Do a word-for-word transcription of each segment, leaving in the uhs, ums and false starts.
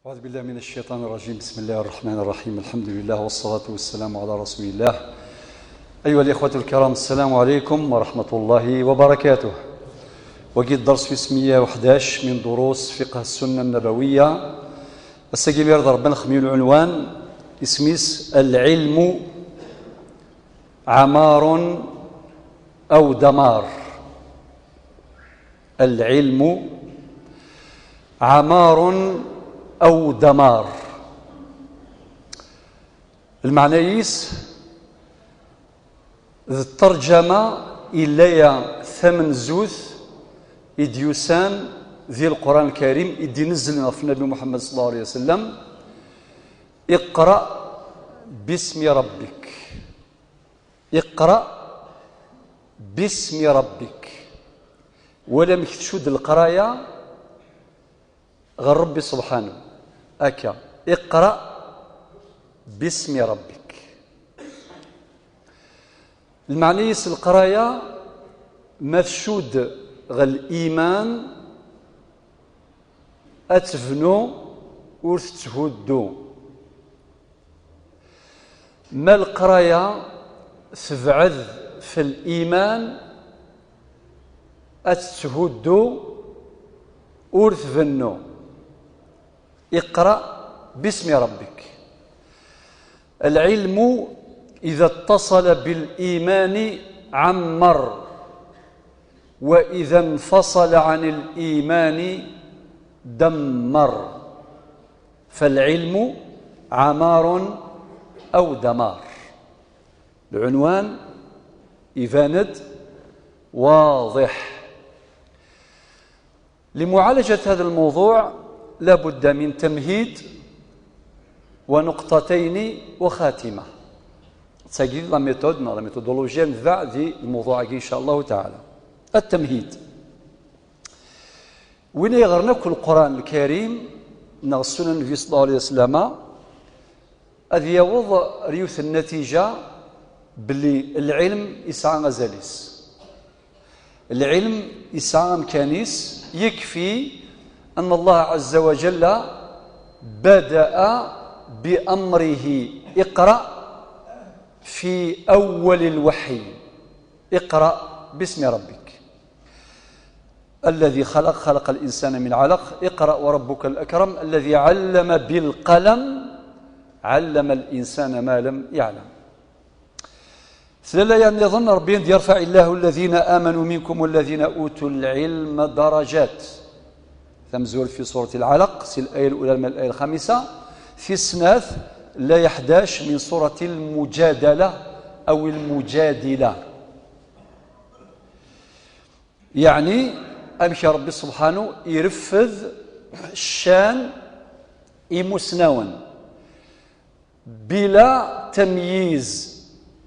أعوذ بالله من الشيطان الرجيم. بسم الله الرحمن الرحيم. الحمد لله والصلاة والسلام على رسول الله. أيها الإخوة الكرام، السلام عليكم ورحمة الله وبركاته. Wagi d dders wis meyya u ḥdac min durus fiqh السنة النبوية. Ass-agi mi ara d-rebban xmi ulɛunwan, isem-is العلم عمار أو دمار. العلم عمار أو دمار. Lmeɛna-is d ṭṭerǧama yella-ya tamenzut i d-yusan di Lqur'an Lkarim i d-inezzlen ɣef Nnabi Muḥemmed صلى الله عليه وسلم: اقرأ باسم ربك. اقرأ باسم ربك. Wala amek tcudd leqraya ɣer Rebbi subḥanu. Akka, اقرأ باسم ربك. Lmeɛna-is leqraya ma tcudd ɣer liman, ad tebnu ur tetthuddu. Ma leqraya tebɛed f liman, ad tetthuddu ur tbennu. اقرأ باسم ربك. العلم إذا اتصل بالإيمان عمر، وإذا انفصل عن الإيمان دمر. فالعلم عمار أو دمار. العنوان يبان واضح. لمعالجة هذا الموضوع لا بد من تمهيد ونقطتين وخاتمة. Tagi d la méthode, neɣ la méthodologie n tbeɛ di lmewḍuɛ-agi, إن شاء الله تعالى. التمهيد. Win ay yeɣren akk Lqur'an Lkarim neɣ Ssunan Nnbi صلى الله عليه وسلم, ad yaweḍ ar yiwet n natija belli lɛilm yesɛa azal-is. Lɛilm yesɛa amkan-is, يكفي أن الله عز وجل بدأ بأمره اقرأ في أول الوحي. اقرأ باسم ربك. الذي خلق، خلق الإنسان من علق، اقرأ وربك الأكرم، الذي علم بالقلم، علم الإنسان ما لم يعلم. Tlala-ya nniḍen, Ṛebbi d-, يرفع الله الذين آمنوا منكم والذين أوتوا العلم درجات. Tamezwarut fi surat Lɛalaq, si l-aya l-ula ma l-aya lxamisa, tis snat, laya ḥdac min surat Lmujadala, aw Lmujadila. Yeɛni, amek Ṛebbi subḥanu ireffed ccan imusnawen. Bila tamyiz,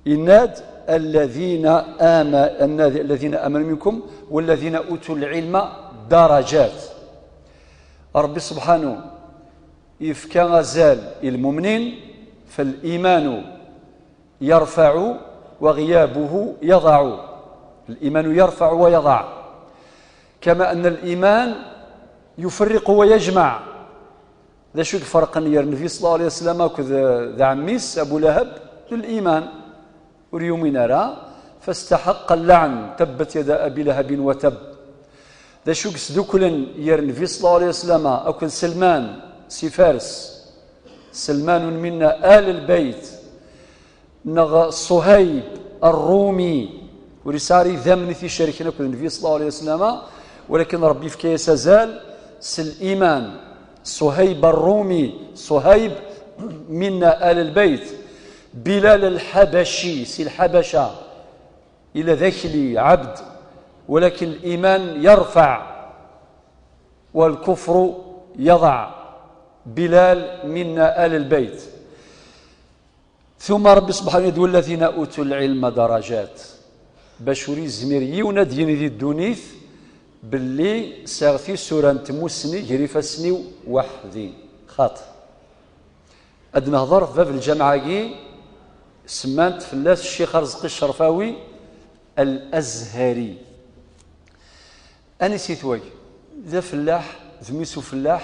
yenna-d: "Alladhina ama-, alladhina amanu minkum walladhina utul ilma darajat." Ṛebbi subḥanu yefka azal i lmumnin, فالإيمان يرفع وغيابه يضع. الإيمان يرفع ويضع. كما أن الإيمان يفرق ويجمع. D acu i iferqen ger Nnbi صلى الله عليه وسلم akked, eh, d ɛemmi-s Abu Lahab? L-iman. Ur yumin ara, فاستحق اللعن، تبت يدا أبي لهب وتب. D acu i yesduklen ger Nnbi صلى الله عليه وسلم akked Selman si Fars? سلمان منا آل البيت. Neɣ Ṣuhayb Ṛṛumi, ur yesɛi ara idammen i t-icerken akked Nnbi صلى الله عليه وسلم, walakin Ṛebbi yefka-yas azal s liman. Ṣuhayb Ṛṛumi, Ṣuhayb منا آل البيت. Bilal Lḥabaci, si Lḥabaca, ila d akli, ɛebd, walakin liman yerfeɛ, والكفر يضع. Bilal منا آل البيت. Tumma Ṛebbi subḥanu yenna-d: "والذين أوتوا العلم درجات." Bac ur yezmir yiwen ad d-yini di ddunit belli sɛiɣ tisura n tmussni ger ifassen-iw weḥd-i. Xaṭi. Ad nehḍer ɣef bab lǧameɛ-agi, semman-t fell-as Ccix Arezqi Ccerfawi Al-Azhari. Anis-it wagi? D afellaḥ, d mmi-s ufellaḥ,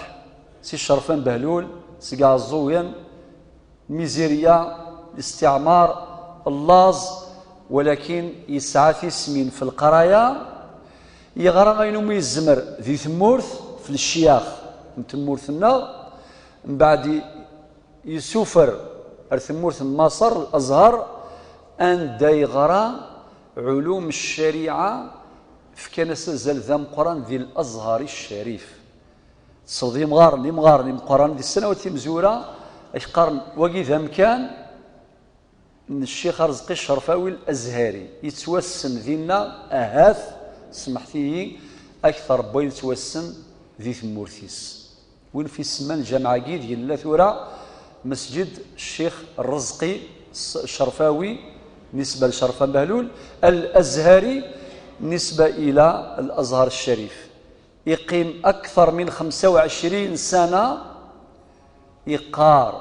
Si Cerfan Behlul, seg Iɛeẓẓugen, mizirya, listiɛmar, llaẓ, walakin yesɛa tismin f lqraya, yeɣra ayen umi yezmer di tmurt, f lecyax n tmurt-nneɣ, mbeɛd yessufer ar tmurt n Maṣer, Lezher, anda yeɣra ɛulum ccariɛa, fkan-as azal d ameqqran di Lezher Ccarif. Tesleḍ imɣaren, imɣaren imeqqranen di ssanawat timezwura, ak qqaren wagi d amkan n Ccix Arezqi Ccerfawi Azhari, yettwassen dinna, ahat, semmḥet-iyi, akteṛ n wayen yettwassen di tmurt-is. Win f isemman lǧameɛ-agi d yella tura, Mesǧid Ccix Rrezqi Ccerfawi, nisba l Cerfan Behlul, Al-Azhari, nisba ila Al-Azhar Ccarif. Yeqqim akteṛ min xemsa u ɛecrin ssana, yeqqar,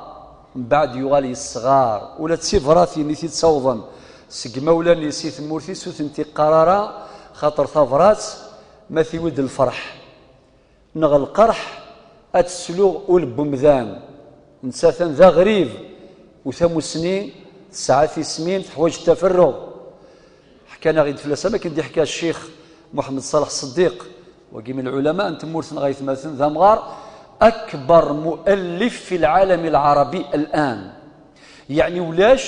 mbeɛd yuɣal yesɣar, ula d tibratin i t-id-ssawḍen seg imawlan-is i tmurt-is ur tent-iqqar ara, xaṭer tabrat ma tiwi-d lferḥ neɣ lqerḥ, ad teslu ul n wemdan. Netta atan d aɣrib, u tamussni tesɛa tismin, teḥwaǧ taferruɣ. Ḥkan-aɣ-id fell-as, am akken d-iḥka Ccix Muḥemmed Ṣaleḥ Ṣeddiq, wagi min lɛulama n tmurt-nneɣ aytmaten, d amɣar, أكبر مؤلف في العالم العربي الآن. Yeɛni ulac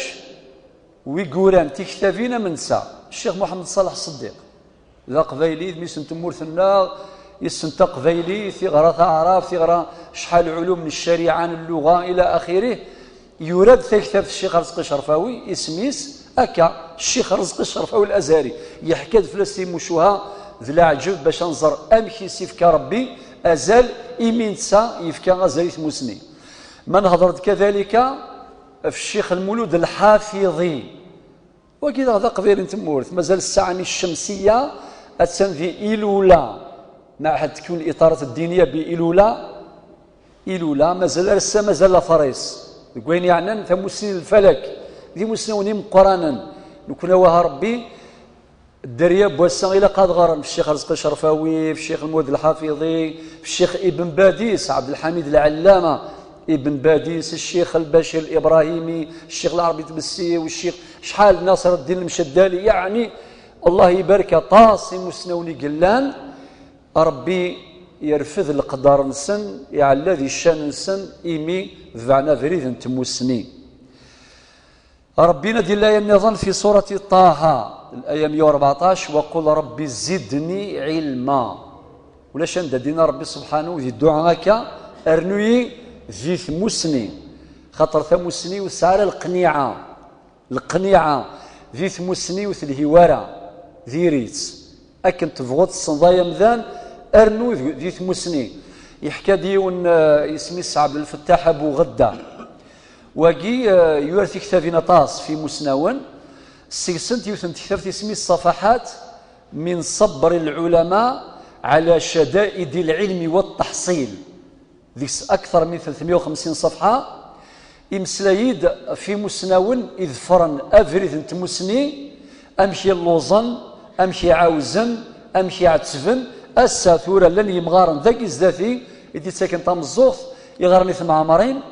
wi yuran tiktabin am netta, Ccix Muḥemmed Ṣaleḥ Ṣeddiq. D aqbayli, d mmi-s n tmurt-nneɣ, yessen taqbaylit, yeɣra taɛrabt, yeɣra acḥal ulum n ccariɛa, n lluɣa, ila axirih. Yura-d taktabt Ccix Arezqi Ccerfawi, isem-is akka, Ccix Arezqi Ccerfawi Al-Azhari. Yeḥka-d fell-as timucuha d leɛǧeb bac ad nẓer amek i s-ifka Rebbi azal, imi netta yefka azal i tmussni. Ma nhedṛ-d kadalika f Ccix Lmulud Lḥafiḍi, wagi daɣ d aqbayli n tmurt, mazal ssaɛa-nni ccemsiyya attan di Ilula, mɛhad tekkun iṭarat ddiniya bi Ilula, Ilula, mazal ar ass-a mazal later-is deg wayen yeɛnan tamussni n lfalak, d imusnawen imeqqranen. Nekkni, awah a Rebbi, dderya n wass-a ilaq ad ɣren f Ccix Arezqi Ccerfawi, f Ccix Lmulud Lḥafiḍi, f Ccix Ibn Badis, Ɛebdelḥamid Lɛellama Ibn Badis, Ccix Lbacir Librahimi, Ccix Lɛerbi Tbessi, u Ccix, acḥal, Naṣer Ddin Lmceddali, yeɛni, Allah ibarek, aṭas imusnawen i yellan. Rebbi yerfed leqder-nsen, iɛella di ccan-nsen, imi tebɛen abrid n tmussni. Rebbi yenna-d i laya nniḍen fi surati Ṭaha, laya meyya u rbeɛṭac, وقل رب زدني علما. Ulac anda d-yenna Rebbi subḥanahu di dduɛa akka, rnu-yi di tmussni, xaṭer tamussni ur tesɛi ara lqniɛa. Lqniɛa di tmussni ur telhi wara, diri-tt. Akken tebɣuḍ tessneḍ ay amdan, rnu di, di tmussni. Yeḥka-d yiwen, eh, isem-is Ɛebdelfettaḥ Abu Ɣedda. Wagi, eh, yura tiktabin aṭas f imusnawen, seg-sent yiwet n tektabt isem-is Ṣafaḥat min ṣebri lɛulama ɛla cadaidi lɛilmi wa ttaḥṣil. Deg-s akteṛ min tlatmeyya u xemsin ṣṣefḥa, imeslay-d f imusnawen iḍefren abrid n tmussni, amek i lluẓen, amek i ɛawzen, amek i ɛettben. Ass-a tura llan yimɣaren dagi zdat-i i d-ittaken tameẓẓuɣt, iɣrem i temɛemrin,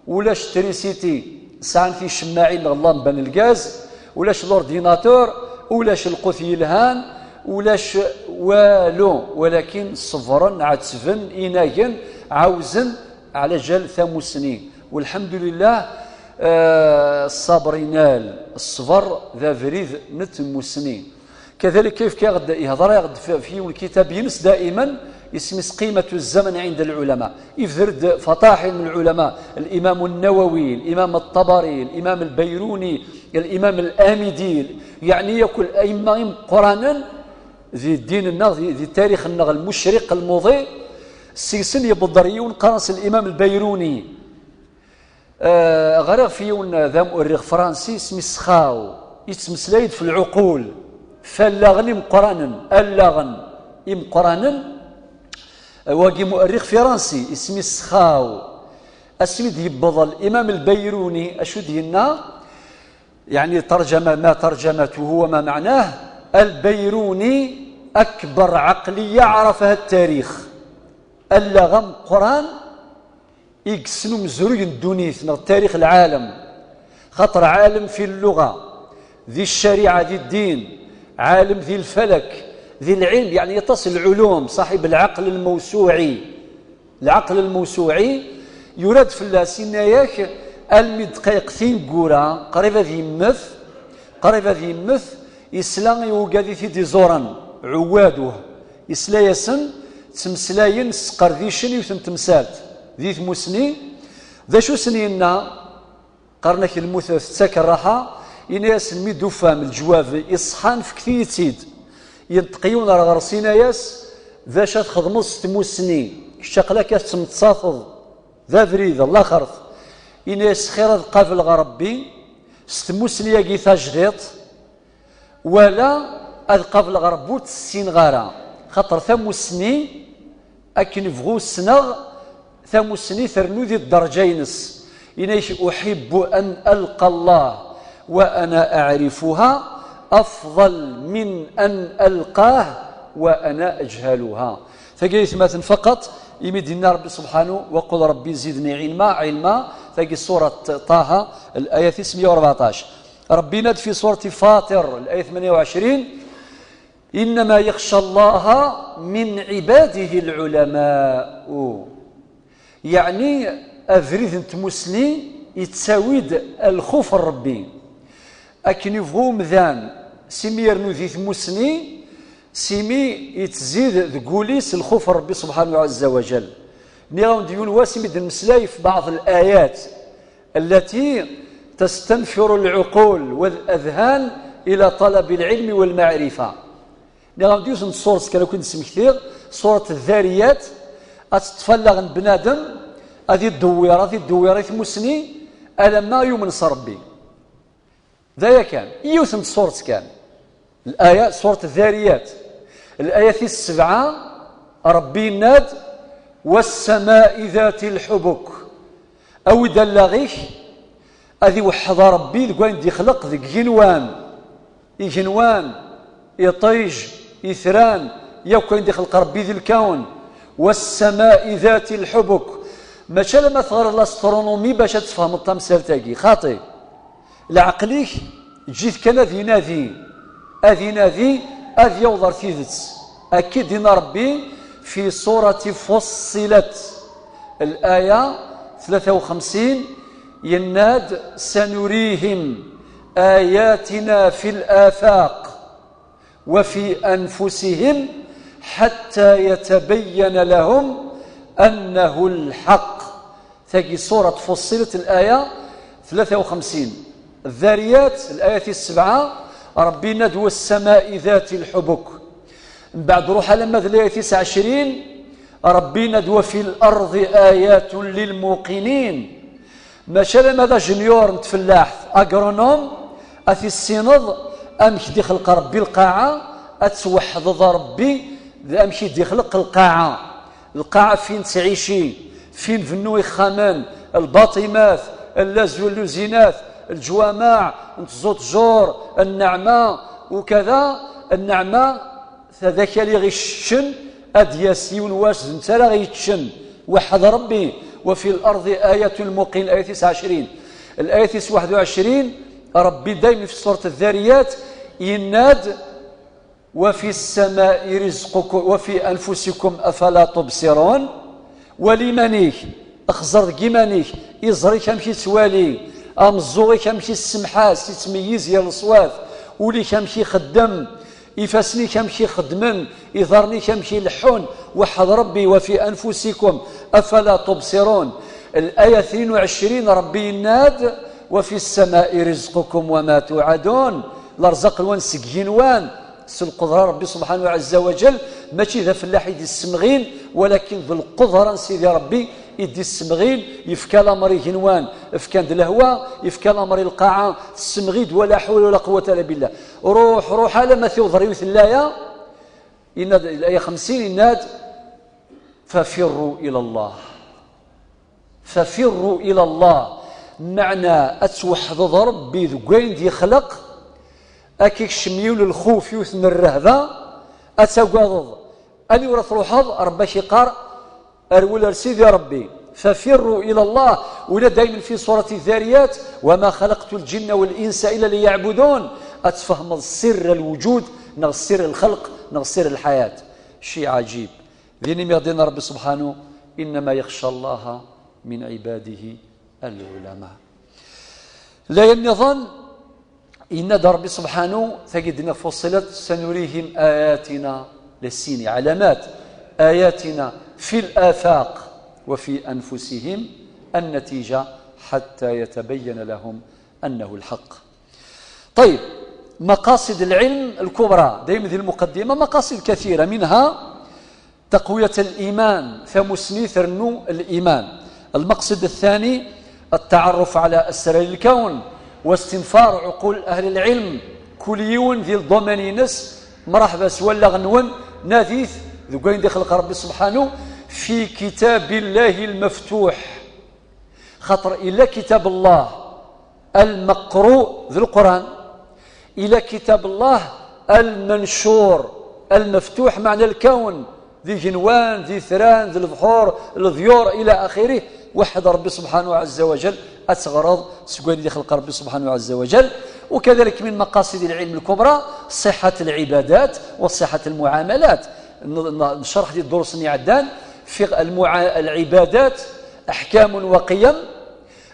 ulac trisiti sɛan ticemmaɛin neɣ lamban n lgaz, ulac l'ordinateur, ulac lqut yelhan, ulac walu, walakin ṣebren, ɛettben, inagen, ɛawzen ɛla jal tamussni. Walḥemdulillah, eh, ṣṣaber inal, ṣṣber d abrid n tmussni. Kadalik yefka-aɣ-d, ihḍer-aɣ-d f, f yiwen lkitab-ines daiman, isem-is Qimatu Zzaman ɛinda Lɛulama. Ibder-d faṭaḥil n lɛulama, Limam Nnawawi, Limam Ṭṭabari, Limam Lbayruni, Limam Lamidi, yeɛni yakk aimma imeqqranen di ddin-nneɣ, di, di tarix-nneɣ lmucriq lmuḍi, seg-sen yewweḍ ɣer yiwen qqaren-as Limam Lbayruni. Eh, ɣriɣ f yiwen d amuerrix fransi, isem-is Sxaw, yettmeslay-d f lɛuqul, f allaɣen imeqqranen, allaɣen imeqqranen. Eh, wagi muerrix firansi, isem-is Sxaw. Asmi d-yewweḍ Limam Lbayruni, acu d-yenna? Yeɛni, ترجمة، ما ترجمته وما معناه: البيروني أكبر عقلية عرفها التاريخ. Allaɣ ameqqran I yessen umezruy n ddunit neɣ tarix lɛalem, xaṭer ɛalem fi lluɣa, di ccariɛa, di ddin, ɛalem di lfalak, di lɛilm, yeɛni aṭas n lɛulum, ṣaḥib lɛaql lmewsuɛi. Lɛaql lmewsuɛi yura-d fell-as, yenna-yak, almi d ddqayeq tineggura, qrib ad yemmet, qrib ad yemmet, yesla i wugad i t-id-iẓuren, ɛuwaduh, yesla-yasen ttmeslayen, sqerdicen yiwet n temsalt di tmusni. D acu sen-yenna? Qqaren-ak lmut tettak rraḥa. Yenna-yasen, mi d-ufam leǧwab iṣḥan, fket-iyi-tt-id. Yenṭeq yiwen ar ɣer-s, yenna-yas, d acu ad txedmeḍ s tmusni? Kečč aql-ak ad tettmettateḍ d abrid, laxert. Yenna-yas, xir ad qableɣ Rebbi s tmusni-agi tajdiṭ, wala ad qableɣ Rebbi ur tt-ssineɣ ara. Xaṭer tamusni, akken bɣu ssneɣ, tamusni ternu di ddreǧa-ines. Yenna-yak, أحب أن ألقى الله وأنا أعرفها أفضل من أن ألقاه وأنا أجهلها. Tagi ay atmaten faqat, imi d-yenna Rebbi subḥanu, وقل رب زدني علما, ɛilma, tagi surat Ṭaha, الآية tis meyya u rbeɛṭac. Rebbi yenna-d fi surat Faṭir, الآية ثمانية وعشرين, إنما يخشى الله من عباده العلماء. Yeɛni, abrid n tmusni yettawi-d lxuf n Rebbi. Akken yebɣu umdan, simi yernu di tmusni, simi yettzid deg wul-is lxuf n Rebbi subḥanahu ɛazza wa jal. Nniɣ-awen-d yiwen wass imi d-nemmeslay f baɛḍ l-ayat التي تستنفر العقول والأذهان إلى طلب العلم والمعرفة. Nniɣ-am-d yiwet n tsuret kan ad ken-d-smektiɣ, surat Ddariyat, ad teṭṭef allaɣ n bnadem, ad iddewwir, ad iddewwir i tmusni, alamma yumen s Rebbi. D aya kan, yiwet n tsuret kan. Laya, surat Ddariyat. Laya tis sebɛa, Rebbi yenna-d, والسماء ذات الحبك. Awi-d allaɣ-ik, ad iweḥḥed Rebbi deg wayen d-ixleq deg igenwan. Igenwan, iṭij, itran, yakk ayen d-ixleq Rebbi di lkawn. والسماء ذات الحبك. Mačči alamma teɣriḍ l'astronomie bac ad tfehmeḍ tamsalt-agi, xaṭi. Leɛqel-ik, eǧǧ-it kan ad inadi, ad inadi, ad yaweḍ ar tidet. Akka i d-yenna Rebbi fi surati Fussilat, laya tlata u xemsin, yenna-d, سنريهم آياتنا في الآفاق وفي أنفسهم حتى يتبين لهم أنه الحق. Tagi surat Fussilat, laya tlata u xemsin. Ddariyat, laya tis sebɛa, Rebbi yenna-d, والسماء ذات الحبك. Mbeɛd ruḥ alamma d laya tis ɛecrin, Rebbi yenna-d, وفي الأرض آيات للموقنين. Mačči alamma d ajenyur n tfellaḥt, agronome, ad tissineḍ amek d-ixleq Rebbi lqaɛa, ad tweḥdeḍ Rebbi d amek i d-ixleq lqaɛa. Lqaɛa fin ttɛici, fin bennu ixxamen, lbaṭimat, llazul, luzinat, lǧwamaɛ, n tẓuṭjur, nneɛma, ukada, nneɛma, ta d akal i ɣ-iceččen, ad d-yas yiwen wass d netta ara ɣ-yeččen. Weḥḥed Rebbi, وفي الأرض آيات للموقنين, laya tis ɛecrin. Laya tis waḥed u ɛecrin, Rebbi dayem fi surat Ddariyat, yenna-d, وفي السماء رزقكم وفي أنفسكم أفلا تبصرون. Wali iman-ik, xẓer deg iman-ik, iẓri-k amek ittwali, ameẓẓuɣ-ik amek issemḥas, ittmeyyiz gar leṣwat, ul-ik amek ixeddem, ifassen-ik amek ixeddmen, iḍarren-ik amek ileḥḥun, weḥḥed Rebbi, وفي أنفسكم أفلا تبصرون. Laya tnin u ɛecrin, Rebbi yenna-d, وفي السماء رزقكم وما توعدون. Lerẓaq-nwen seg yigenwan, s lqudra n Rebbi subḥanahu ɛazza wa jal, mačči d afellaḥ i d-issemɣin, walakin d lqudra n Sidi Rebbi i d-issemɣin, yefka lamer i igenwan, fkan-d lehwa, yefka lamer i lqaɛa, tessemɣi-d, ولا حول ولا قوة إلا بالله. Ruḥ, ruḥ, alamma tiwḍer yiwet n laya, yenna-d, laya xemsin, yenna-d, ففروا إلى الله. ففروا إلى الله. Meɛna ad tweḥdeḍ Rebbi deg wayen d-yexleq, ad k-ikcem yiwen n lxuf, yiwet n rrehba, ad tagadeḍ. Aniwer ad truḥeḍ? Rebbi ad k-iqqar, rwel ar Sidi Rebbi. ففروا إلى الله. ولا دايما في سورة الذاريات: وما خلقت الجن والإنس إلا ليعبدون. أتفهم سر الوجود، نغ سر الخلق، نغ سر الحياة. شيء عجيب. ذي نميغ دين ربي سبحانه: إنما يخشى الله من عباده العلماء. لا ينظن إن ربي سبحانه تجدنا فصلت: سنريهم آياتنا، للسين علامات، آياتنا في الآفاق وفي أنفسهم، النتيجة حتى يتبين لهم أنه الحق. طيب، مقاصد العلم الكبرى، دايما ذي المقدمة مقاصد كثيرة، منها تقوية الإيمان، ثمسني ثرنو الإيمان. المقصد الثاني: التعرف على أسرار الكون واستنفار عقول أهل العلم. كل يون ذي الضمانينس، مرحبا سوال لغنون، ناثيث ذو قاين داخل ربي سبحانه في كتاب الله المفتوح. خاطر إلا كتاب الله المقروء ذي القرآن، إلا كتاب الله المنشور، المفتوح معنى الكون، ذي جنوان، ذي ثران، ذي البحور، الضيور إلى آخره، وحد ربي سبحانه عز وجل. أتغرض سكوين اللي خلق ربي سبحانه عز وجل. وكذلك من مقاصد العلم الكبرى صحة العبادات وصحة المعاملات. نشرح دي الدروس نعدان في المعا... العبادات أحكام وقيم.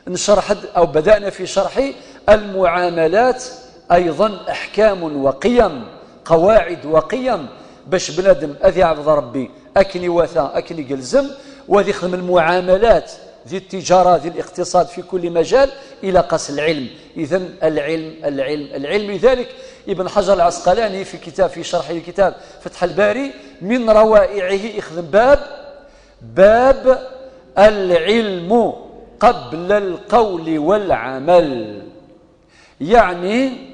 نشرح أو بدأنا في شرح المعاملات، أيضا أحكام وقيم، قواعد وقيم، باش بنادم أذي عبد ربي أكني وثا أكني قلزم، وذي يخدم المعاملات، ذي التجارة، ذي الاقتصاد، في كل مجال، إلى قاس العلم. إذن العلم، العلم، العلم. لذلك ابن حجر العسقلاني في كتاب، في شرح الكتاب فتح الباري، من روائعه يخدم باب، باب العلم قبل القول والعمل. يعني،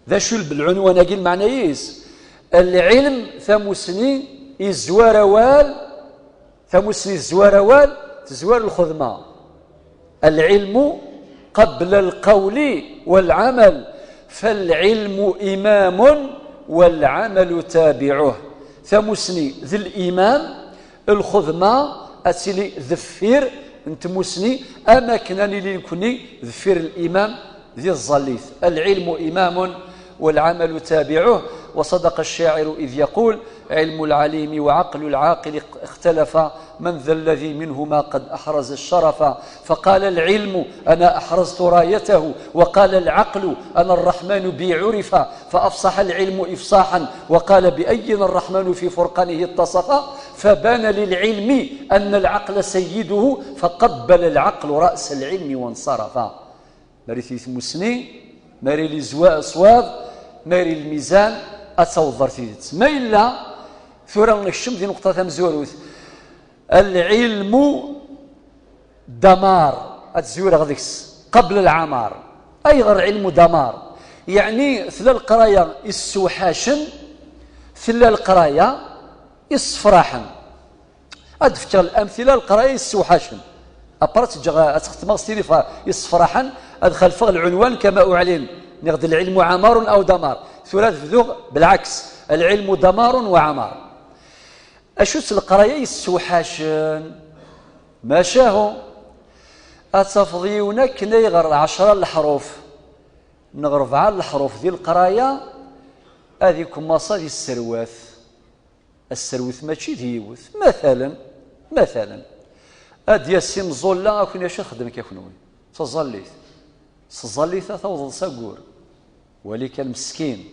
ذا شو بالعنوان أجي المعنى يس؟ العلم ثمسني الزوار وال، ثمسني الزوار وال، تزوار الخدمة. العلم قبل القول والعمل، فالعلم إمام والعمل تابعه. ثمسني ذي الإمام، الخدمة أتلي ذفير، نتمسني أما كنا نلي نكوني ذفير الإمام ذي الظليث. العلم إمام والعمل تابعه، وصدق الشاعر إذ يقول: علم العليم وعقل العاقل اختلفا، من ذا الذي منهما قد أحرز الشرفا؟ فقال العلم: أنا أحرزت رايته، وقال العقل: أنا الرحمن بي عرفا. فأفصح العلم إفصاحا وقال: بأين الرحمن في فرقانه اتصفا؟ فبان للعلم أن العقل سيده، فقبل العقل رأس العلم وانصرفا. ماري ثيث مسني، ماري لزواء صواب، ماري الميزان، أتصور ثيث. ما إلا ثورة نكشم ذي نقطة مزوروث. العلم دمار، أتزور غدكس قبل العمار. أي غير علم دمار؟ يعني ثلا القراية السوحاشن، ثلا القراية السفراحن. أدفك الأمثلة القراية السوحاشن. أبرت جغا أتخت مغستيري فا السفراحن، أدخل فغ العنوان كما أعلن: نغد العلم عمار أو دمار. ثلاث فذوغ بالعكس: العلم دمار وعمار. أشو القراية السوحاشن؟ ماشاهو. أتفضيونا كنيغر عشرة الحروف، نغرب على الحروف ذي القراية، هذه كماصة ذي السروات. السروت ماشي ذي يوث. مثلا، مثلا، أد ياسين زولا أكون يا شيخ خدمك يا كنوي. تزليت. تزليت توض سقور. وليك المسكين.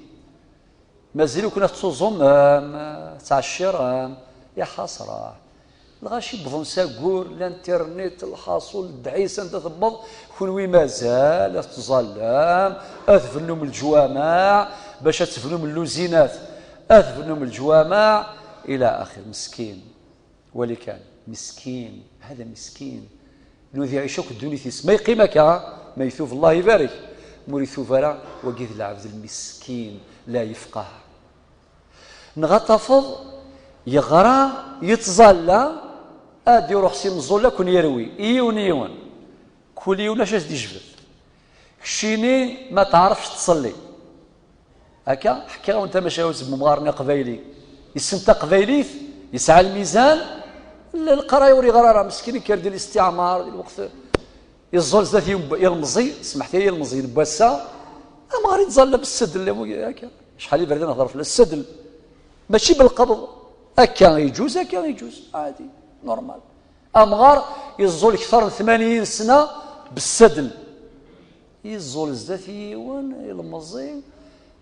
مازال كنا تزوم، آم، تعشر، آم، يا حسرة. الغاشي بضن ساقور، الانترنت، الحاصول، الدعيس، انت تبض، كنوي مازال، اتظلام، اتفنوا من الجوامع، باش اتفنوا من اللوزينات، اتفنوا من الجوامع، إلى آخر. مسكين. ولكان مسكين، هذا مسكين. نوذي يعيش أكو الدنيا تيس. ما يقيمك، ها؟ ما يثوب الله يبارك. مور يثوب راه وقيد العبد المسكين لا يفقه. نغطفض يغرى يتظلى، ادي يروح سي مزول كون يروي. إيون إيون. كل يوم لاش دي جبد. كشيني ما تعرفش تصلي. هكا حكى وانت ماشي عاوز بمغارني قبايلي. يسن تقبايليت، يسعى الميزان، La leqraya ur yeɣri ara, meskin, yekker di listiɛmar, di lweqt yeẓẓul zdat yim-, yilmeẓi, smeḥt-iyi, yilmeẓi n wass-a, amɣar yettẓalla bessedl, akka. Acḥal iberdan hḍer fell-as, ssedl. Mačči belqebḍ. Akka yeǧuz, akka yeǧuz. Ɛadi, normal. Amɣar yeẓẓul kter n tmanyin sna bessedl. Yeẓẓul zdat yiwen, yilmeẓi,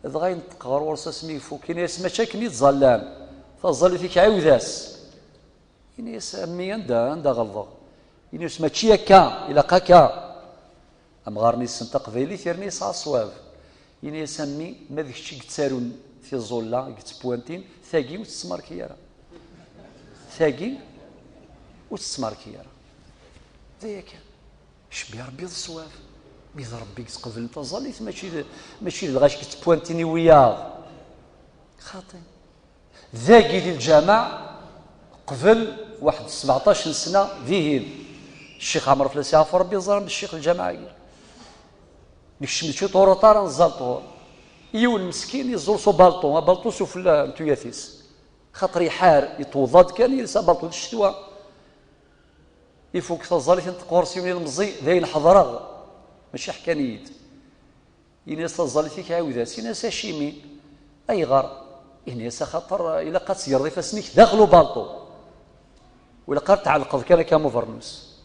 dɣa yenṭeq ɣer ɣur-s asmi ifuk. Ini-as, mačči akken i ttẓallan. Taẓallit-ik ɛiwed-as. Ini-as, a mmi, anda, anda ɣelḍeɣ? Ini-as, mačči akka, ilaq akka. Amɣar-nni yessen taqbaylit, yerna yesɛa ṣṣwab. Ini-as, a mmi, ma d kečč i yettarun tiẓulla, i yettpwantin, tagi ur tettmarki ara. Tagi ur tettmarki ara. D aya kan. Cbi Rebbi d ṣṣwab. Mi d Rebbi i yettqeblen taẓallit, mačči d, mačči d lɣaci i yettpwantin i wiyaḍ. Xaṭi. Dagi di lǧameɛ, qbel waḥed sbeɛṭac n sna, dihin. Ccix Ɛmer Flas, yeɛfu Rebbi, ẓran ccix lǧameɛ-agi. Nekcem-d ciṭ uruṭar, ad neẓẓal ṭhur. Yiwen meskin yeẓẓul s ubalṭu, abalṭu sufella n tuyat-is. Xaṭer iḥar, yettweḍḍa-d kan, yelsa abalṭu di ccetwa. Ifuk taẓallit, yenṭeq ɣur-s yiwen ilemẓi, d ayen ḥeḍreɣ. Mačči ḥkan-iyi-d. Ini-as, taẓallit-ik ɛiwed-as. Ini-as, acimi? Ayɣer? Ini-as, axaṭer ilaq ad tegreḍ ifassen-ik daxel ubalṭu. Ur ilaq ara tɛellqeḍ kan akka am ubernus.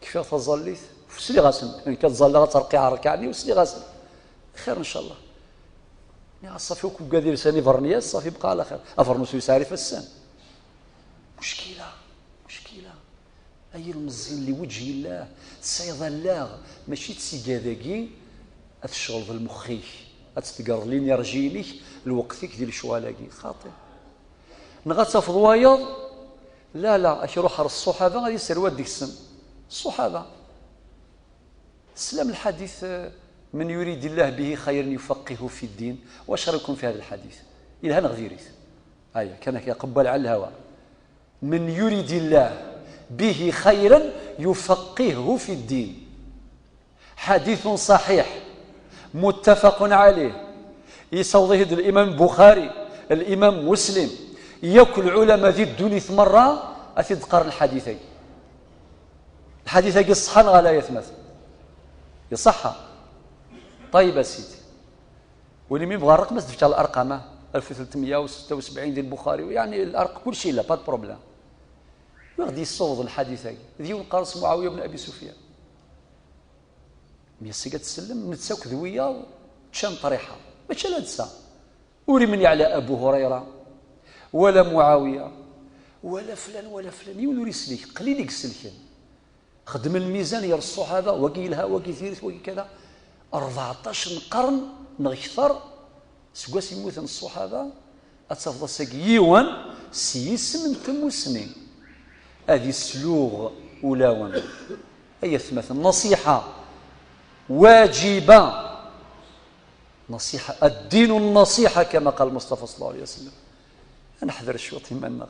Kfiɣ taẓallit, sliɣ-asen. Nekk ad ẓalleɣ, ad terqiɛ rrkeɛ-nni, u sliɣ-asen. Xir, ncallah. Nniɣ-as, ṣafi, akk ugad ilsan ibernyas, ṣafi, bqa ɛla xir. Abernus ur yesɛi ara ifassen. Muckila, muckila. Ay ilmeẓyen, li wejhi llah, tesɛiḍ allaɣ, mačči d tigad-agi, ad tecɣleḍ lmux-ik, ad tḍeggreḍ linirji-inek, lweqt-ik di lecɣal-agi. Xaṭi. Neɣ ad tafeḍ wayeḍ, la, la, ad k-iruḥ ɣer ṣṣuḥaba, ad yesserwat deg-sen. Ṣṣuḥaba. Teslam lḥadit, eh, من يرد الله به خيرا يفقهه في الدين. واش رايكم في هذا الحديث؟ Yelha neɣ diri-t? Aya, kan akka, qebbal ɛla lhawa. من يرد الله به خيرا يفقهه في الدين. حديث صحيح متفق عليه. Yessawḍ-it-id الإمام البخاري، الإمام مسلم. Yakk lɛulama di ddunit merra ad t-id-qqaren lḥadit-agi. Lḥadit-agi ṣṣeḥḥa neɣ ala, ay atmaten? Iṣeḥḥa. Ṭayyeb a sidi. Win imi yebɣa rrqem, ad s-d-fkeɣ larqam, ah, alef u tlettmeyya u setta u sebɛin di Lbuxari, yeɛni larq-, kulci yella, pas de problème. Wi ɣ-d-yessawḍen lḥadit-agi? D yiwen qqaren-as Muɛawiya ben Abi Sufyan. Mi as-iga tsellem, netta akked wiyaḍ ččan ṭriḥa. Mačči ala netta. Ur imniɛ la Abu Hurayra, wala Muɛawiya, wala flan, wala flan. Yiwen ur islik, qlil i iselken. Xedmen lmizan ger ṣṣuḥaba, wagi yelha, wagi diri-t, wagi kada. Rbeɛṭac n qqern neɣ kter seg wasmi mmuten ṣṣuḥaba, ad tafeḍ ass-agi yiwen s yisem n tmusni ad isluɣ ulawen. Ay atmaten, nasiḥa waǧiba. Nasiḥa, الدين النصيحة كما قال المصطفى صلى الله عليه وسلم. Ad neḥder cwiṭ iman-nneɣ.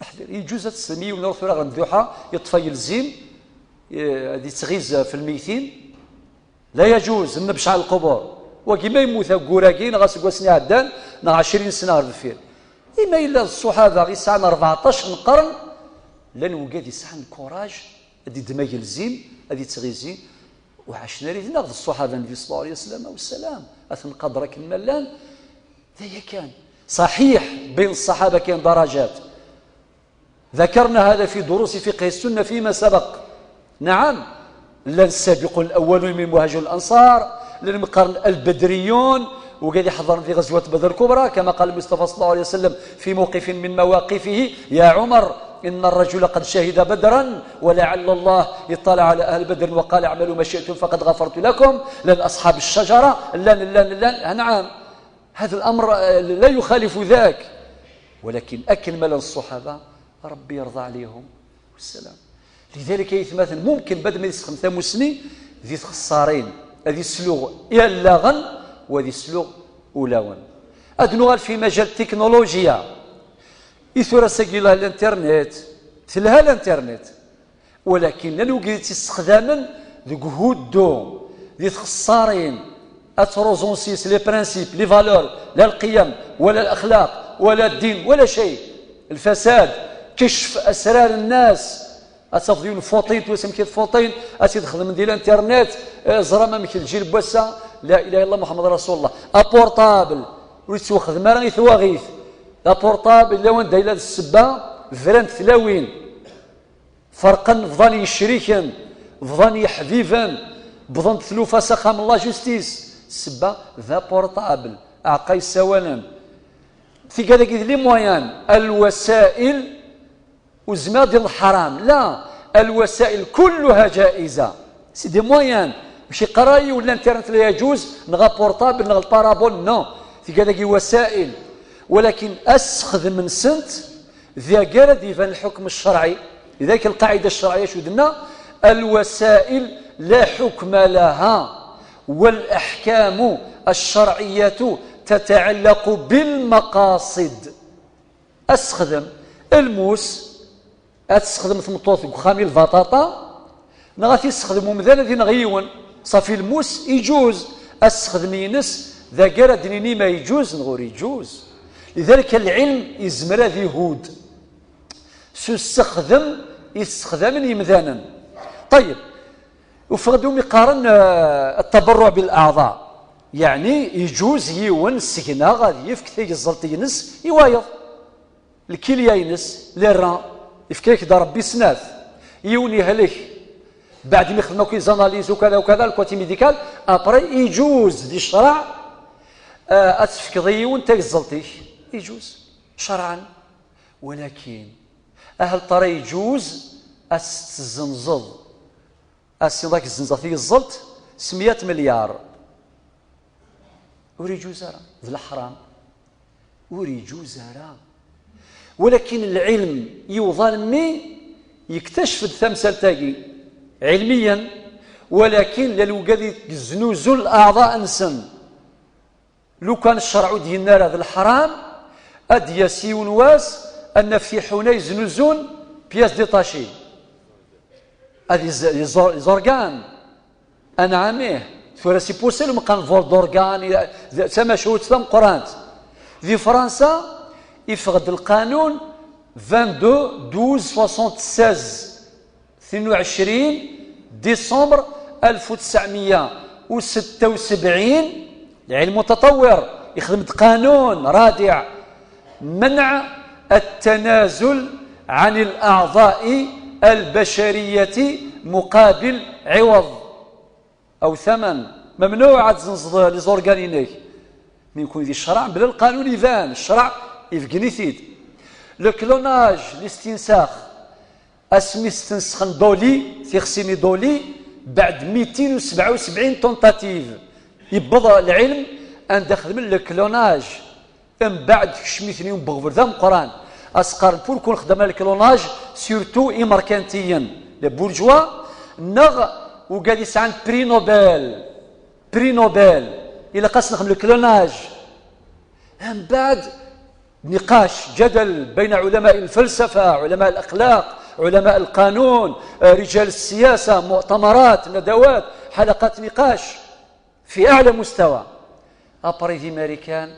Neḥder. Yeǧuz ad teslem i yiwen ur tura ɣer mduḥa, yeṭṭef agelzim, eh, ad yettɣiz ɣef lmeytin. La yeǧuz, nnebc ɛla lqubur. Wagi ma yemmut ayyur-agi, neɣ aseggas-nni iɛeddan, neɣ ɛecrin sna ɣer deffir. Ima yella d ṣṣuḥaba i yesɛan rbeɛṭac n qqern, llan wigad yesɛan lkuraj, ad yeddem agelzim, ad yettɣizi, ur ɛacen ara yid-neɣ d ṣṣuḥaba n Nnbi صلى الله عليه وسلم والسلام, ad ten-nqader akken ma llan, d aya kan. Ṣaḥiḥ, bayen ṣṣaḥaba kan darajat. ذكرنا هذا في دروس فقه السنة فيما سبق. نعم، llan السابقون الأولون من مهاجرين الأنصار, llan mi qqaren البدريون, wigad iḥeḍren di ɣezwat Badr الكبرى, كما قال المصطفى صلى الله عليه وسلم في موقف من مواقفه: يا عمر، إن الرجل قد شهد بدرا، ولعل الله اطلع على أهل بدر وقال: اعملوا ما شئتم فقد غفرت لكم. Llan أصحاب الشجرة, llan, llan, llan, نعم. هذا الأمر, eh, لا يخالف ذاك. ولكن akken ma llan ṣṣuḥaba, Rebbi yerḍa ɛlayhum wassalam. Lidalik, ay atmaten, mumkin bad ma yessexdem tamusni di txessarin, ad isluɣ allaɣen u ad isluɣ ulawen. Ad nuɣal fi majal teknulujiya. I tura ass-agi yelha l'internet, telha l'internet. Walakin llan wigad i tt-issexdamen deg uhuddu, di txessarin, ad truẓun s-yes les principes, les valeurs, la lqiyam, wala laxlaq, wala ddin, wala cay. Lfasad, Kecf asrar nnas. Ad tafeḍ yiwen fuṭin, tura amek i tfuṭin, ad tt-id-xedmen di l'internet, eh, ẓram amek lǧil n wass-a, la ilaha illallah Muḥemmed Rasulullah. Aportable, ur yettwaxdem ara i twaɣit. D aportable, yella wanda yella d ssebba, brant tlawin. Ferqen, bḍan yecriken, bḍan yeḥbiben, bḍan-d tlufa s axxam n la justice. Ssebba d aportable, aɛeqqa yessawalen. Tigad-agi d les moyens, الوسائل, ur zmireɣ ad d-iniɣ ḥaram. La, الوسائل كلها جائزة. C'est des moyens. Mačči qqar ara yiwen l'internet la يجوز, neɣ aportable, neɣ le parabole, non. Tigad-agi وسائل. Walakin asexdem-nsent, dagi ara d-iban lḥukm ccerɛi. لذلك القاعدة الشرعية acu d-tenna: الوسائل لا حكم لها، والأحكام الشرعية تتعلق بالمقاصد. Asexdem, lmus, ad tessexdem tmeṭṭut deg uxxam i lbaṭaṭa, neɣ ad t-yessexdem umdan ad ineɣ yiwen. Ṣafi, lmus iǧuz, asexdem-ines dagi ara d-nini ma iǧuz neɣ ur iǧuz. لذلك العلم yezmer ad ihudd s usexdem i t-ssexdamen yimdanen. Ṭeyyeb, ufiɣ-d umi qqaren, eh, التبرع بالأعضاء. Yeɛni, iǧuz yiwen seg-neɣ ad yefk tageẓẓelt-ines i wayeḍ. Lkilya-ines, les reins, yefka-yak-d Ṛebbi snat. Yiwen yehlek, beɛd mi xedmen akk les analyses ukada ukada, le côté médical, après, iǧuz di ccreɛ, eh, ad tefkeḍ i yiwen tageẓẓelt-ik. Iǧuz, cerɛen. Walakin, ahat tura iǧuz ad s-tezzenzeḍ. Ass-nni ad k-zzenzeɣ tigeẓẓelt s meyya milyar. Ur iǧuz ara, d leḥram. Ur iǧuz ara. Walakin lɛilm yewweḍ almi yektacef-d tamsalt-agi, ɛilmiyen, walakin llan wigad i yeznuzun leɛḍa-nsen. Lukan ccreɛ ur d-yenni ara d leḥram, ad d-yas yiwen wass ad naf tiḥuna yeznuzun pièces détachées. Ad yez-, yez-, les organes. Anɛam ih, tura c'est possible meqqar vol d'organes, d tamacahut tameqqrant. Di Fransa, iffeɣ-d lqanun vingt-deux douze soixante-seize. Tnin u ɛecrin décembre ألف وتسعمية وستة وسبعين, العلم المتطور يخدم قانون رادع: منع التنازل عن الأعضاء البشرية مقابل عوض أو ثمن. ممنوع ad tzenzeḍ les organes-inek. Mi nekni di ccreɛ, mebla lqanun iban, ccreɛ ibeggen-it-id. Le clonage, listinsakh, asmi stensxen Dolly, tixsi-nni Dolly, beɛd mitin u sebɛa u sebɛin tentative, yewweḍ lɛilm anda xedmen le clonage. Mbeɛd tekcem-iten i ubeɣbel d ameqqran. As-qqaren: pourquoi nxeddem le clonage, surtout imerkantiyen, les bourgeois, neɣ wigad yesɛan prix Nobel, prix Nobel, ilaq-as nexdem le clonage. Mbeɛd نقاش، جدل بين علماء الفلسفة، علماء الأخلاق، علماء القانون، آه، رجال السياسة، مؤتمرات، ندوات، حلقات نقاش في أعلى مستوى. Après, d Imarikan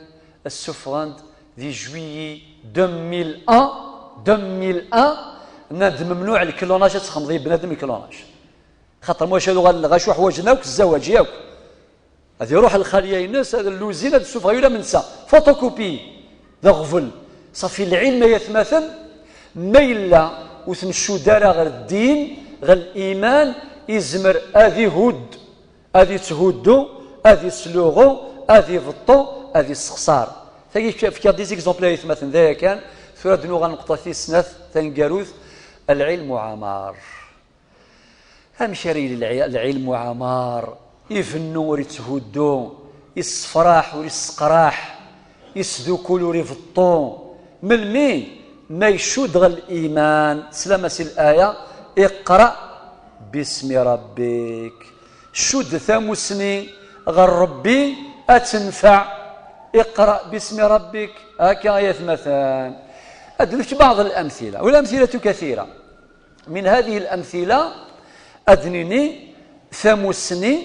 ssufɣen-d di juillet deux mille un, deux mille un, nnan-d memnuɛ le clonage, ad txedmeḍ i bnadem le clonage. Xaṭer ma ulac ad uɣalen lɣaci ḥwaǧen akk zzawaǧ yakk. Ad iruḥ lxalya-ines, ad lluzin, ad ssufɣeɣ ula mensa. Photocopie. D aɣbel. Ṣafi, lɛilm, ay atmaten, ma yella ur t-ncudd ara ɣer ddin, ɣer liman, izmer ad ihudd, ad itthuddu, ad isluɣu, ad ibeṭṭu, ad issexṣar. Tagi fkiɣ, fkiɣ des exemples ay atmaten, d aya kan. Tura ad nuɣal neqṭa tis snat taneggarut, العلم عمار. Amek ara yili lɛi-, lɛilm uɛmar? Ibennu ur itthuddu, issefraḥ ur isseqraḥ, isdukul ur ibeṭṭu. Melmi? Ma icudd ɣer liman, teslam-as i laya: اقرأ باسم ربك. Cudd tamussni ɣer Rebbi, ad tenfeɛ. اقرأ باسم ربك. Akka ay atmaten. Ad d-nefk بعض الأمثلة، والأمثلة كثيرة. من هذه الأمثلة, ad d-nini tamussni,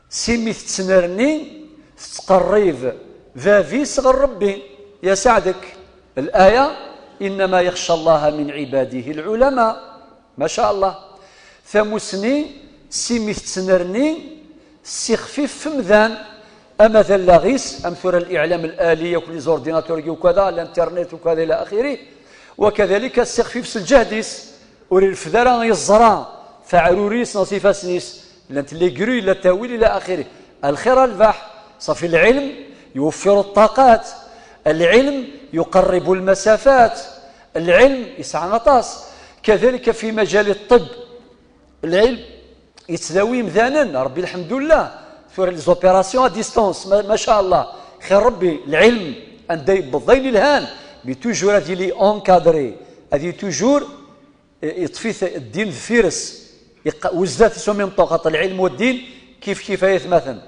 s imi tettnerni, tettqerrib bab-is ɣer Rebbi. يساعدك الآية: إنما يخشى الله من عباده العلماء. ما شاء الله. Tamusni, s imi tettnerni, tessixfif f umdan, ama d allaɣ-is, am tura الإعلام الآلي, akk les ordinateurs-agi ukada, l'internet ukada, إلى آخره, وكذلك tessixfif s lǧehd-is, ur ireffed ara yeẓra f aɛrur-is neɣ s ifassen-is, llant les grues, la tawil, إلى آخره. الخير البح، صافي العلم يوفر الطاقات، العلم يقرب المسافات، العلم يسعى aṭas. كذلك في مجال الطب، العلم يتداوي مذانا، ربي الحمد لله، tura les opérations à distance, ما, ما شاء الله، خير ربي العلم عند يبضين الهان، mais toujours هذه لي encadré، هذه toujours يطفي الدين في فيرس. يق-، وزدات سو ميم طون، خاطر العلم والدين كيف كيف يتماثل.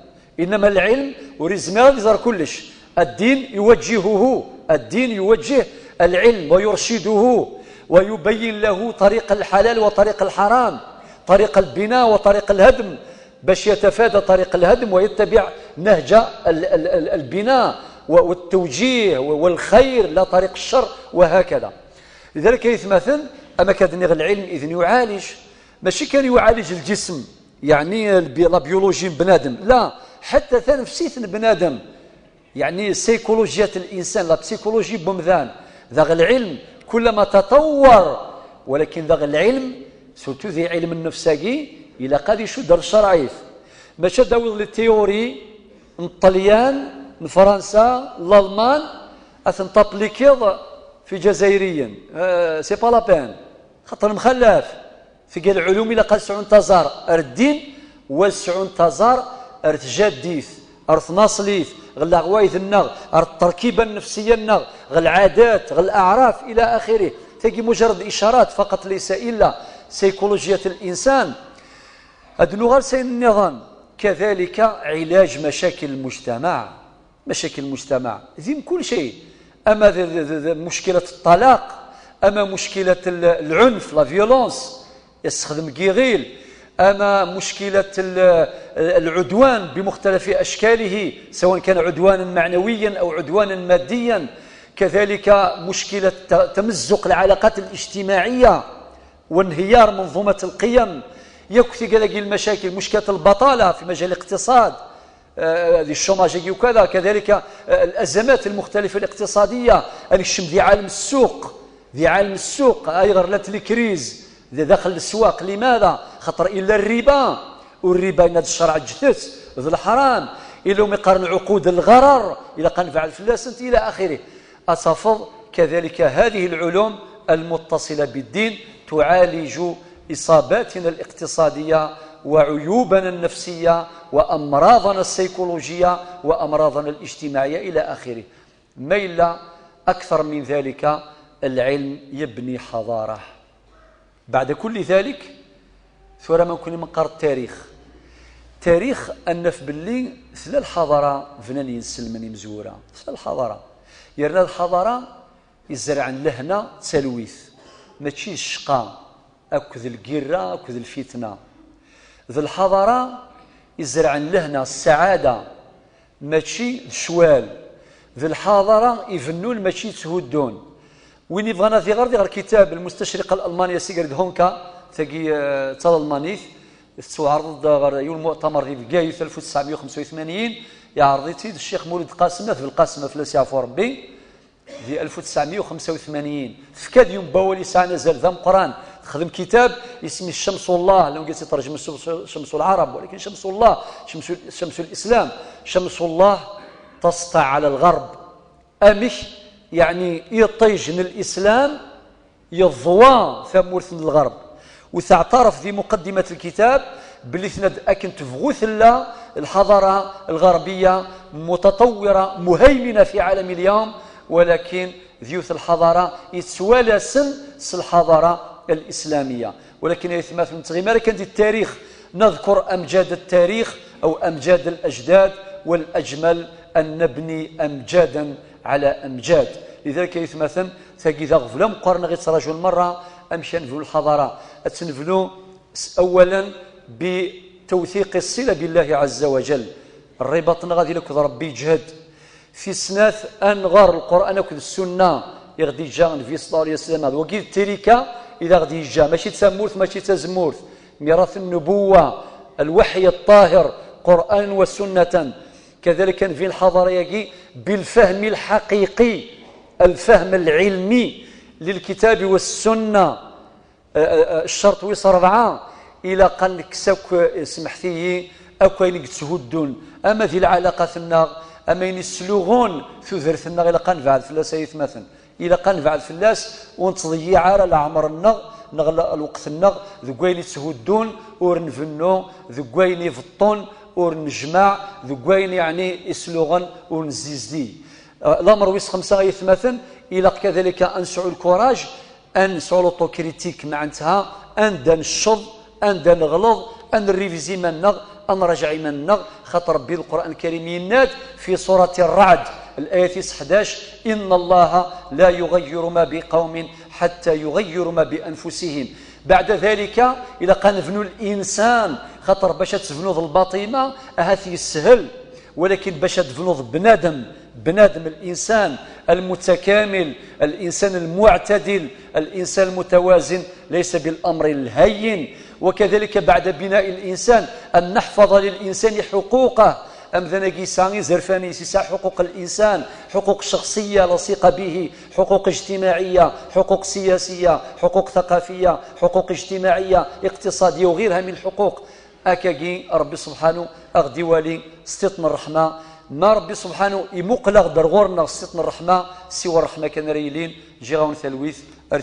إنما العلم وريزمير يزار كلش. الدين يوجهه، الدين يوجه العلم ويرشده ويبين له طريق الحلال وطريق الحرام، طريق البناء وطريق الهدم، باش يتفادى طريق الهدم ويتبع نهج ال-، ال-، ال-، البناء و-، والتوجيه و-، والخير، لا طريق الشر، وهكذا. لذلك يتمثل، أما كان العلم إذن يعالج، ماشي كان يعالج الجسم، يعني البي-، la biologie بنادم، لا، حتى تنفسية بنادم، يعني سيكولوجية الإنسان، la psychologie بومدان. ذاغ العلم كلما تطور، ولكن ذاغ العلم، surtout ذي علم النفساقي، إلا قاد يشد الشرعيف، ماشي داوي les théories من الطليان، من فرنسا، الألمان، أثن تابليكيض في جزائريين. آه، c'est pas la peine. خاطر مخلف. Tga العلوم إلا قال سعون تزار أر الدين، وسعون تزار أر تجديث، أر تناصليث، غ العوايد النغ، أر التركيبة النفسية النغ، غ العادات، غ الأعراف، إلى آخره. تجي مجرد إشارات فقط، ليس إلا سيكولوجية الإنسان. أدنو غير سين النظام، كذلك علاج مشاكل المجتمع. مشاكل المجتمع ذي كل شيء، أما ذ-، ذ-، ذ-، ذ-، مشكلة الطلاق، أما مشكلة ال-، العنف، la violence، يستخدم كيغيل، أما مشكلة ال-، العدوان بمختلف أشكاله، سواء كان عدوانا معنويا أو عدوانا ماديا، كذلك مشكلة ت-، تمزق العلاقات الاجتماعية وانهيار منظومة القيم، يكثي كذلك المشاكل، مشكلة البطالة في مجال الاقتصاد، آه، ذي الشوماج وكذا، كذلك، آه، الأزمات المختلفة الاقتصادية، أنكشم ذي عالم السوق، ذي عالم السوق، أيغر لا تلي كريز، ذي داخل الأسواق. لماذا؟ خطر إلا الربا، والربا يناد الشرع جثث، ذي الحرام، إلا هم يقارن عقود الغرر، إلا قنفع الفلاسنت، إلى آخره. أصفض كذلك هذه العلوم المتصلة بالدين تعالج إصاباتنا الاقتصادية وعيوبنا النفسية وأمراضنا السيكولوجية وأمراضنا الاجتماعية إلى آخره. ما إلا أكثر من ذلك، العلم يبني حضارة. بعد كل ذلك، ثورة ما نكون من قرن التاريخ. تاريخ أنف باللي ثلا الحضارة فنان ينسلمن يمزورة. ثلا الحضارة. يرنا الحضارة يزرع لهنا تسلويث. ماشي الشقا، أكد القرة، أكد الفتنة. ذا الحضارة يزرع لهنا السعادة، ماشي الشوال. ذا الحضارة يبنون، ماشي يتهدون. وين يبغانا ذي غير، ذي غير كتاب المستشرق الألماني سيغرد هونكا، تاقي، آه، تا الألمانيت، تسوعرض غير يوم المؤتمر ذي بقايث ألف وتسعمية وخمسة وثمانين، يعرض يتيد الشيخ مولود قاسم، ناث بالقاسم فلاس يعفو ربي. ذي ألف وتسعمية وخمسة وثمانين، فكاد يوم باولي ساعة نزل ذا مقران، خدم كتاب اسمه شمس الله، لو قلت ترجم الشمس، شمس العرب، ولكن شمس الله، شمس، شمس الإسلام، شمس الله تسطع على الغرب. أمش يعني يطيج الإسلام يضوى ثمورث الغرب. وتعترف في مقدمة الكتاب بلي ثند أكن تفغوث لا الحضارة الغربية متطورة مهيمنة في عالم اليوم، ولكن ذيوث الحضارة يتسوالسن س الحضارة الإسلامية. ولكن يا ثمات من تغيمار كان دي التاريخ، نذكر أمجاد التاريخ أو أمجاد الأجداد، والأجمل أن نبني أمجادا على أمجاد. لذلك يا ثماثن، تاقي ذا غفلة مقارنة غير تراجو المرة، أمشي نبنو الحضارة. أتنبنو س-، أولا بتوثيق الصلة بالله عز وجل. الرباط غادي لك ربي يجهد. في سنات أنغر القرآن أكد السنة، i ɣ-d-yeǧǧa Nnbi صلى الله عليه وسلم. D wagi d tirika i d aɣ-d-yeǧǧa, mačči d tamurt, mačči d tazemmurt. ميراث النبوة، الوحي الطاهر، قرآنا وسنة. كذلك Nnbi nḥaḍer yagi بالفهم الحقيقي، الفهم العلمي للكتاب والسنة. Ccerṭ wis ṛebɛa, ilaq ad nekkes akk, smeḥt-iyi, akk ayen i yetthuddun, ama di lɛalaqat-nneɣ, ama ayen yesluɣun tudert-nneɣ, ilaq ad nebɛed fell-as, ay atmaten. Ilaq ad nebɛed fell-as, ur nettḍeyyiɛ ara leɛmer-nneɣ neɣ l-, lweqt-nneɣ deg wayen yetthuddun ur nbennu, deg wayen ibeṭṭun ur nejmaɛ, deg wayen, yeɛni, isluɣen ur nezzizdig. Lamer wis xemsa, ay atmaten, ilaq kadalika ad nesɛu lkuraj, ad nesɛu l'autokritik, meɛnetha anda necceḍ, anda neɣleḍ, ad nrivizi iman-nneɣ, ad nraǧeɛ iman-nneɣ, xaṭer Rebbi Lqur'an Lkarim yenna-d fi surati Rreɛd, layat tis ḥdac: إن الله لا يغير ما بقوم حتى يغيروا ما بأنفسهم. بعد ذلك, ilaq ad nebnu linsan, xaṭer bac ad tebnuḍ lbaṭima, ahat yeshel, walakin bac ad tebnuḍ bnadem, بنادم، الإنسان المتكامل، الإنسان المعتدل، الإنسان المتوازن، ليس بالأمر الهين. وكذلك بعد بناء الإنسان أن نحفظ للإنسان حقوقه. Amdan-agi yesɛa izerfan-is, yesɛa حقوق الإنسان، حقوق شخصية لصيقة به، حقوق اجتماعية، حقوق سياسية، حقوق ثقافية، حقوق اجتماعية، اقتصادية وغيرها من الحقوق. Akkagi, Rebbi subḥanu aɣ-d-iwali s tiṭ n ṛṛeḥma. Ma Rebbi subḥanu imuqel-aɣ-d ar ɣur-neɣ s tiṭ n ṛṛeḥma, siwa ṛṛeḥma kan ara yilin. Ǧǧiɣ-awen talwit.